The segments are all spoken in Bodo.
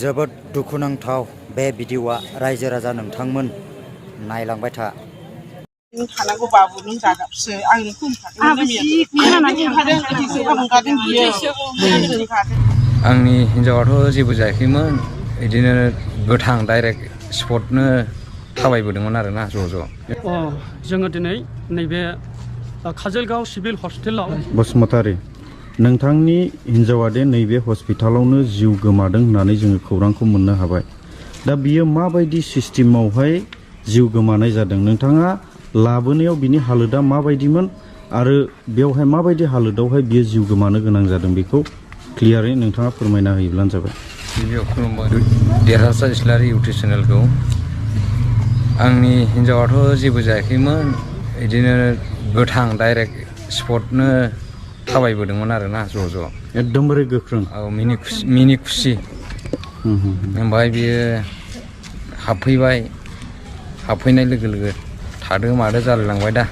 जोबोद दुखुनांथाव बे भिडिअआ रायजो राजा नोंथांमोन नायलांबाय था। थानांगौ बाबु नों दादाबसो आं नोंखौ आंनि हिनजावाथ' जेबो जायाखैमोन बिदिनो गोथां डाइरेक्ट स्पटनो थाबायबोदोंमोन आरोना ज' जोङो दिनै नैबे काजलगाव सिभिल हस्पिटालाव बसुमतारी नोंथांनि हिनजावा दे नैबे हस्पिटालावनो जिउ गोमादों होननानै जोङो खौरांखौ मोननो हाबाय। दा बियो माबायदि सिस्टेमावहाय जिउ गोमानाय जादों, नोंथाङा लाबोनायाव बिनि हालोदा माबायदिमोन आरो बेवहाय माबायदि हालोदावहाय बियो जिउ गोमानो गोनां जादों बेखौ क्लियारै नोंथाङा फोरमायना होयोब्लानो जाबाय। गिबियाव खुलुमबाय देरहासार इस्लारि इउटुब चेनेलखौ। आंनि हिनजावाथ' जेबो जायाखैमोन बिदिनो गोथां डाइरेक्ट स्पटनो थाबायबोदोंमोन आरोना ज' एकदमबारे गोख्रों। औ मिनि खुसि। ओमफ्राय बियो हाबफैनाय लोगो लोगो थादो मादो जालायलांबाय दा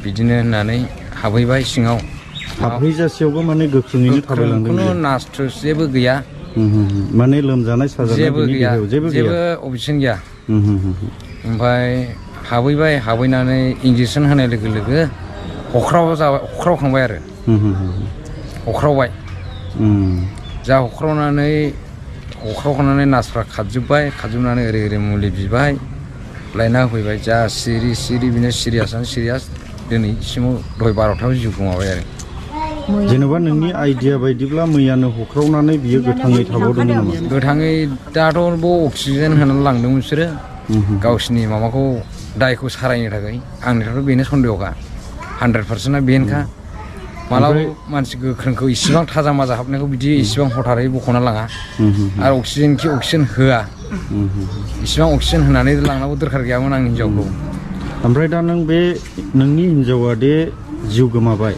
बिदिनो होननानै हाबहैबाय सिङाव। हाबहैजासेयावबो माने गोख्रोङैनो थाबायलांदों। खुनु नासथुस जेबो गैया, माने लोमजानाय साजानाय जेबो गैया, जेबो अबजेक्सन गैया। ओमफ्राय हाबहैनानै इंजेकसन होनाय लोगो लोगो हख्रावखांबाय आरो हख्रावबाय। जा हख्रावखांनानै नार्सफ्रा खारजोबनानै ओरै मुलि बिबाय, लायना होफैबाय। जा सिरि बिनो सिरियास दिनैसिमाव दहाय 12थायाव जिउ गोमाबाय आरो। जेनेबा नोंनि आइडिया बायदिब्ला मैयानो हख्रावनानै बियो गोथाङै थाबावदोंमोन नामा? गोथाङै दाथ' अक्सिजेन होनानै लांदों बिसोरो गावसिनि माबाखौ दायखौ सारायनो थाखाय। आंनिफ्रायथ' बेनो सन्देहखा, 100%आ बेनोखा। मालाबा मानसि गोख्रोंखौ इसिबां थाजा माजा हाबनायखौ बिदि इसिबां हथारै बख'ना लाङा आरो अक्सिजेन होआ। इसिबां अक्सिजेन होनानै लांनांगौ दरखार गैयामोन आंनि हिनजावखौ। ओमफ्राय दा नोंनि हिनजावा दे जिउ गोमाबाय,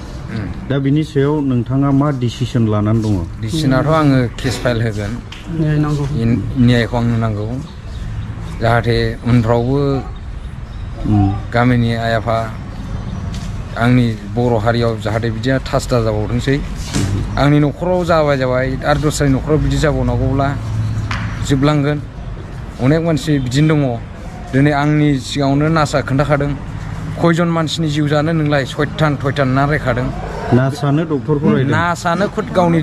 दा बिनि सायाव नोंथाङा मा डिसिसन लानानै दङ? डिसिसनाथ' आङो केस फाइल होगोन, न्यायखौ आंनो नांगौ, जाहाथे उनफ्रावबो गामिनि आइ आफा आंनि बर' हारियाव जाहाथे बिदिया थास दा जाबावथोंसै। आंनि न'खराव जाबाय आरो दस्रानि न'खराव बिदि जाबावनांगौब्ला जोबलांगोन। अनेक मानसि बिदिनो दङ। दिनै आंनि सिगाङावनो नार्सआ खोन्थाखादों, खयजन मानसिनि जिउ जानो नोंलाय, सयथान ना रायखादों। नार्सआनो डक्टरखौ रायदों? नार्सआनो खुद गावनि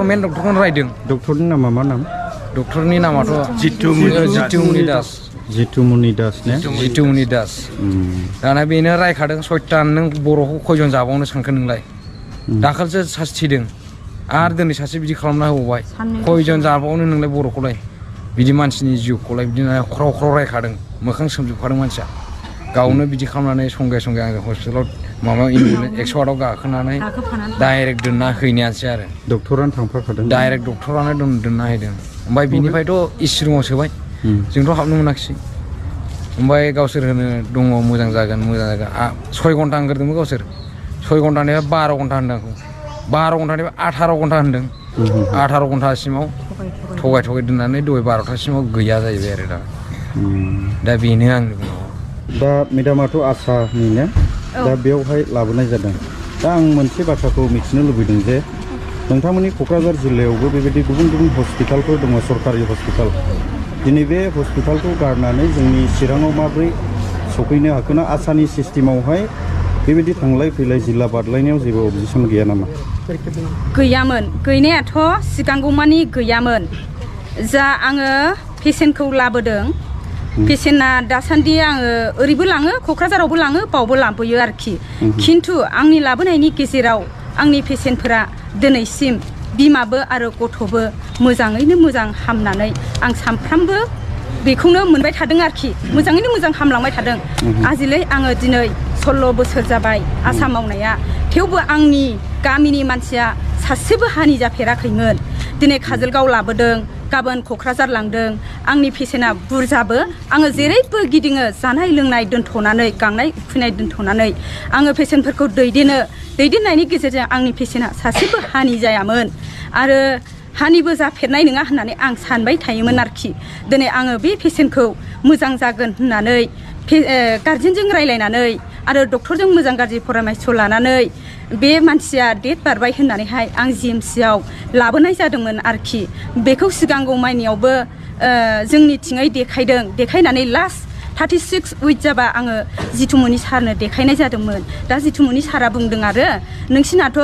मेन डक्टरखौनो रायदों। डक्टरनि नामा मा नाम? डक्टरनि नामाथ' जितु मनि दास। दाना बेनो रायखादों, सयथान नों बर'खौ खयजन जाबावनो सानखो नोंलाय? दाखालिसो सासे थैदों आरो दिनै सासे बिदि खालामना होबावबाय, खयजन जाबावनो नोंलाय बर'खौलाय? बिदि मानसिनि जिउखौलाय बिदिनो ख्राव रायखादों, मोखां सोमजोबखादों मानसिया। गावनो बिदि खालामनानै संगे आङो हस्पिटालाव 108आव गाखोनानै डाइरेक्ट दोनना हैनायानोसै आरो। डक्टरानो थांफाखादों? डाइरेक्ट डक्टरानो दोनना हैदों। ओमफ्राय बिनिफ्रायथ' एसि रुमाव सोबाय, जोंथ' हाबनो मोनाखिसै। ओमफ्राय गावसोर होनो दङ मोजां जागोन। 6 घन्टा होनग्रोदोंमोन गावसोर, 6 घन्टानिफ्राय 12 घन्टा होनदों आंखौ, 12 घन्टानिफ्राय 18 घन्टा होनदों। 18 घन्टासिमाव थगाय दोननानै दहाय 12थासिमाव गैया जाहैबाय आरो दा बेनो आंनि बुंनांगौ। दा मेडामाथ' आसानि ना? दा बेवहाय लाबोनाय जादों। दा आं मोनसे बाथ्राखौ मिथिनो लुबैदों जे नोंथांमोननि क'क्राझार जिल्लायावबो बेबायदि गुबुन हस्पिटालफोर दङ, सरकारि हस्पिटाल। दिनै बे हस्पिटालखौ गारनानै जोंनि चिराङाव माबोरै सफैनो हाखोना? आसानि सिस्टेमावहाय बेबायदि थांलाय फैलाय जिल्ला बारलायनायाव जेबो अबजेक्सन गैया नामा? गैयामोन, गैनायाथ' सिगांगौमानि गैयामोन। जा आङो पेसेन्टखौ लाबोदों, पेसेन्टआ दासान्दि आङो ओरैबो लाङो, क'क्राझारावबो लाङो, बावबो लाबोयो आरोखि। खिन्थु आंनि लाबोनायनि गेजेराव आंनि पेसेन्टफोरा दिनैसिम बिमाबो आरो गथ'बो मोजाङैनो मोजां हामनानै आं सानफ्रामबो बेखौनो मोनबाय थादों आरोखि। मोजाङैनो मोजां हामलांबाय थादों। आजिलै आङो दिनै 16 बोसोर जाबाय आसा मावनाया, थेवबो आंनि गामिनि मानसिया सासेबो हानि जाफेराखैमोन। दिनै काजलगाव लाबोदों, गाबोन क'क्राझार लांदों। आंनि पेसेन्टआ बुरजाबो, आङो जेरैबो गिदिङो, जानाय लोंनाय दोनथ'नानै, गांनाय उखैनाय दोनथ'नानै आङो पेसेन्टफोरखौ दैदेननायनि गेजेरजों आंनि पेसेन्टआ सासेबो हानि जायामोन आरो हानिबो जाफेरनाय नङा होननानै आं सानबाय थायोमोन आरोखि। दिनै आङो बे पेसेन्टखौ मोजां जागोन होननानै गार्जेनजों रायलायनानै आरो डक्टरजों मोजां गाज्रि परामर्श लानानै बे मानसिया डेट बारबाय होननानैहाय आं जिएमसिआव लाबोनाय जादोंमोन आरोखि बेखौ सिगांगौमानियावबो जोंनिथिङै देखायनानै लास्ट 36 उइक जाबा आङो जितुमनि सारनो देखायनाय जादोंमोन दा जितुमनि सारा बुंदों आरो नोंसिनाथ'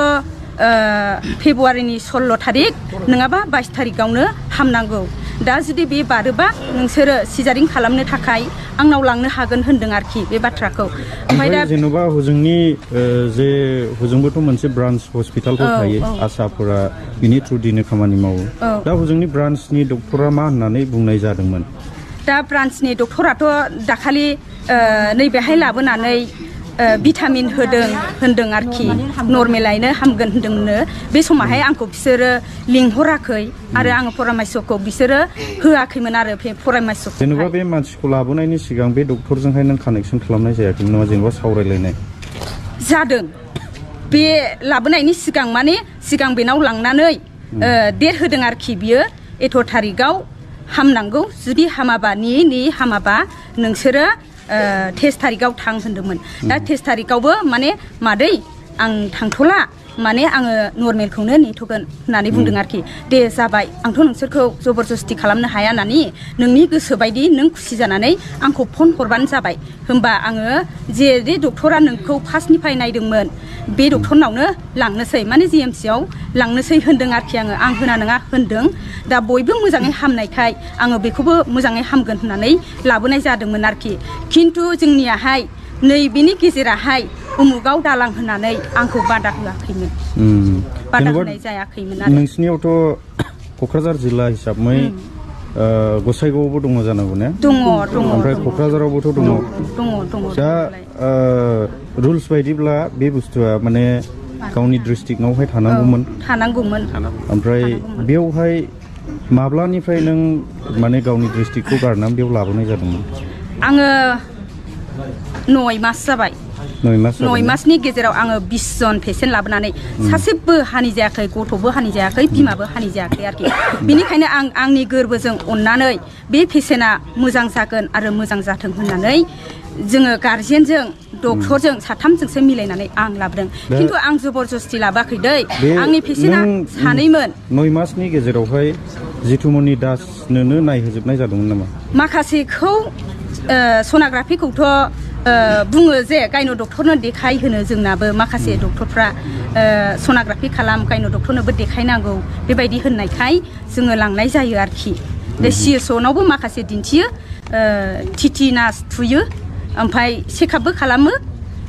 फेब्रुवारिनि 16 थारिख नङाबा 22 थारिखआवनो हामनांगौ दा जुदि बे बारोबा नोंसोरो सिजारिं खालामनो थाखाय आंनाव लांनो हागोन होनदों आरोखि बे बाथ्राखौ ओमफ्राय दा जेनेबा हजोंनि जे हजोंबोथ' मोनसे ब्रान्च हस्पिटालफोर थायो आसाफोरा बिनि थ्रुदिनो खामानि मावो दा हजोंनि ब्रान्चनि डक्टरा मा होननानै बुंनाय जादोंमोन दा ब्रान्चनि डक्टराथ' दाखालि नैबेहाय लाबोनानै भिटामिन होनदों आरोखि नर्मेलायनो हामगोन होनदोंनो बे समावहाय आंखौ बिसोरो लिंहराखै आरो आङो परामर्शखौ बिसोरो होआखैमोन आरो परामर्शखौ जेनेबा बे मानसिखौ लाबोनायनि सिगां बे डक्टरजोंहाय नों कानेक्सन खालामनाय जायाखैमोन नामा जेनेबा सावरायलायनाय जादों बे लाबोनायनि सिगां माने सिगां बेनाव लांनानै डेट होदों आरोखि बियो 8 थारिखआव हामनांगौ जुदि हामाबा हामाबा नोंसोरो 13 थारिखआव थां होनदोंमोन दा 13 थारिखआवबो माने मादै आं थांथ'ला माने आङो नर्मेलखौनो नेथ'गोन होननानै बुंदों आरोखि दे जाबाय आंथ' नोंसोरखौ जबरदस्ति खालामनो हाया होननानै नोंनि गोसो बायदि नों खुसि जानानै आंखौ फन हरबानो जाबाय होमबा आङो जे डक्टरा नोंखौ फार्स्टनिफ्राय नायदोंमोन बे डक्टरनावनो लांनोसै माने जिएमसिआव लांनोसै होनदों आरोखि आं होना नङा होनदों दा बयबो मोजाङै हामनायखाय आङो बेखौबो मोजाङै हामगोन होननानै लाबोनाय जादोंमोन आरोखि खिन्थु जोंनियाहाय नैबेनि गेजेराहाय उमुगाव दालां होननानै आंखौ बादा होआखैमोन बादा होनाय जायाखैमोन आरो नोंसिनियावथ' क'क्राझार जिल्ला हिसाबै गसाइगावआवबो दङ जानांगौ ने दङ ओमफ्राय क'क्राझारावबोथ' दङ दा रुल्स बायदिब्ला बे बुस्थुआ माने गावनि डिस्ट्रिक्टआवहाय थानांगौमोन ओमफ्राय बेवहाय माब्लानिफ्राय नों माने गावनि डिस्ट्रिक्टखौ गारनानै बेयाव लाबोनाय जादोंमोन आङो 9 मास जाबाय 9 मासनि गेजेराव आङो 20 जन पेसेन्ट लाबोनानै सासेबो हानि जायाखै गथ'बो हानि जायाखै बिमाबो हानि जायाखै आरोखि बेनिखायनो आंनि गोरबोजों अननानै बे पेसेन्टआ मोजां जागोन आरो मोजां जाथों होननानै जोङो गार्जेनजों डक्टरजों साथामजोंसो मिलायनानै आं लाबोदों खिन्थु आं जबरदस्ति लाबोआखै दै आंनि पेसेन्टआ सानैमोन 9 मासनि गेजेरावहाय जितुमनि दासनोनो नायहोजोबनाय जादोंमोन नामा माखासेखौ सनाग्राफिखौथ' बुङो जे गायनो डक्टरनो देखायहोनो जोंनाबो माखासे डक्टरफ्रा सनाग्राफि खालाम गायनो डक्टरनोबो देखायनांगौ बेबायदि होननायखाय जोङो लांनाय जायो आरोखि बे सिएसअनावबो माखासे दिन्थियो टिटिनास थुयो ओमफ्राय चेकआपबो खालामो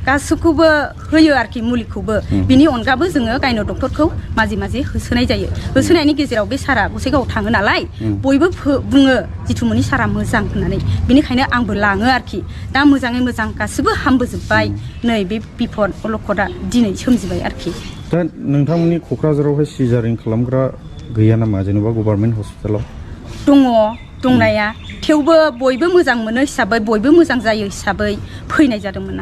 गासैखौबो होयो आरोखि मुलिखौबो बिनि अनगाबो जोङो गायनो डक्टरखौ माजे होसोनाय जायो होसोनायनि गेजेराव बे सारा गसाइगावआव थाङो नालाय बयबो बुङो जितुमनि सारा मोजां होननानै बेनिखायनो आंबो लाङो आरोखि दा मोजाङै मोजां गासिबो हामबोजोब्बाय नै बे बिपद अलखदा दिनै सोमजिबाय आरोखि दा नोंथांमोननि क'क्राझारावहाय सिजारिं खालामग्रा गैया नामा जेनेबा गभर्नमेन्ट हस्पिटालाव दंनाया थेवबो बयबो मोजां मोनो हिसाबै बयबो मोजां जायो हिसाबै फैनाय जादोंमोन आरो